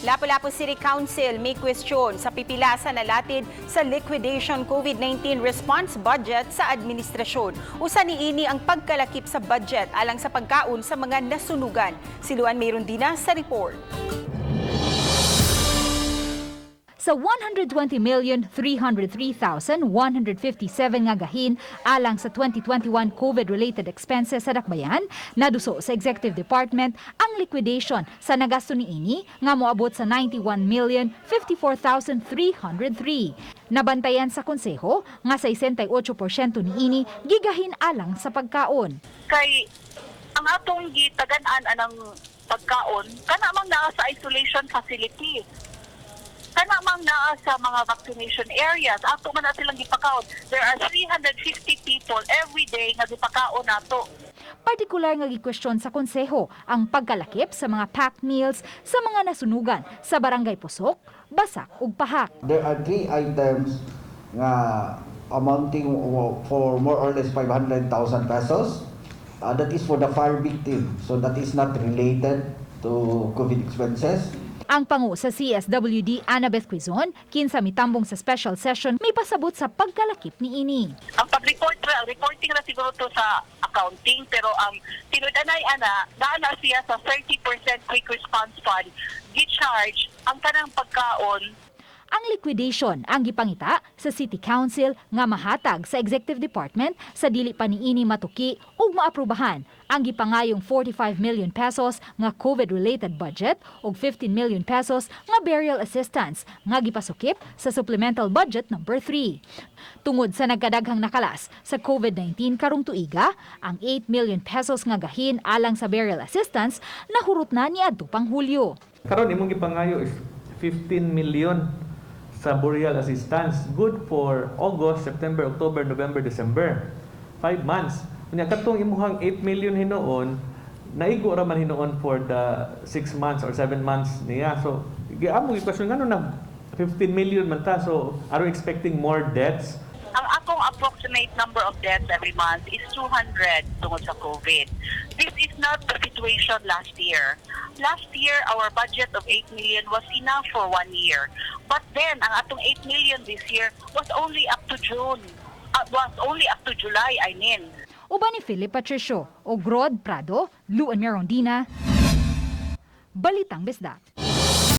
Lapu-Lapu City Council may question sa pipila sa nalatid sa liquidation COVID-19 response budget sa administrasyon. Usa niini ang pagkalakip sa budget alang sa pagkaon sa mga nasunugan. Si Luan Merundina sa report. Sa 120,303,157 nga gahin alang sa 2021 COVID-related expenses sa Dakbayan, naduso sa Executive Department ang liquidation sa nagasto niini nga moabot sa 91,054,303. Nabantayan sa konseho nga 68% niini gigahin alang sa pagkaon. Kay ang atong gitagan-an anang pagkaon kana mang naa sa isolation facilities, kana mang naa sa mga vaccination areas, ato man na silang gipakaon. There are 350 people every day nga gipakaon nato. Partikular nga gikwestiyon sa konseho ang pagkalakip sa mga packed meals sa mga nasunugan sa Barangay Pusok, Basak ug Pahak. There are three items nga amounting for more or less 500,000 pesos. That is for the fire victim. So that is not related to COVID expenses. Ang pangu sa CSWD, Annabeth Quizon, kinsa mitambong sa special session, may pasabot sa pagkalakip niini. Ang pag-report ra, reporting ra siguro to sa accounting, pero ang tinud-anay ana, naa na siya sa 30% quick response fund gi-charge ang kanang pagkaon. Ang liquidation ang gipangita sa City Council nga mahatag sa Executive Department sa dili pa niini matuki ug maaprubahan ang gipangayong 45 million pesos nga COVID-related budget ug 15 million pesos nga burial assistance nga gipasukip sa supplemental budget number 3. Tungod sa nagkadaghang nakalas sa COVID-19 karong tuiga, ang 8 million pesos nga gahin alang sa burial assistance nahurot na niadto pang Hulyo. Karon imong gipangayo is 15 million sa burial assistance. Good for August, September, October, November, December. 5 months. Unya katong imuhang 8 million hinuon, naigo ra man hinuon for the 6 months or 7 months niya. So, amo gi-question ngano na 15 million man ta. So, are we expecting more deaths? Ang akong approximate number of deaths every month is 200 tungod sa COVID. This is not the situation last year. Last year, our budget of 8 million was enough for one year. But then, ang atong 8 million this year was only up to June. Was only up to July, I mean. Uban ni Philip Patricio o Grod Prado, Luan Merondina, Balitang Bisdak.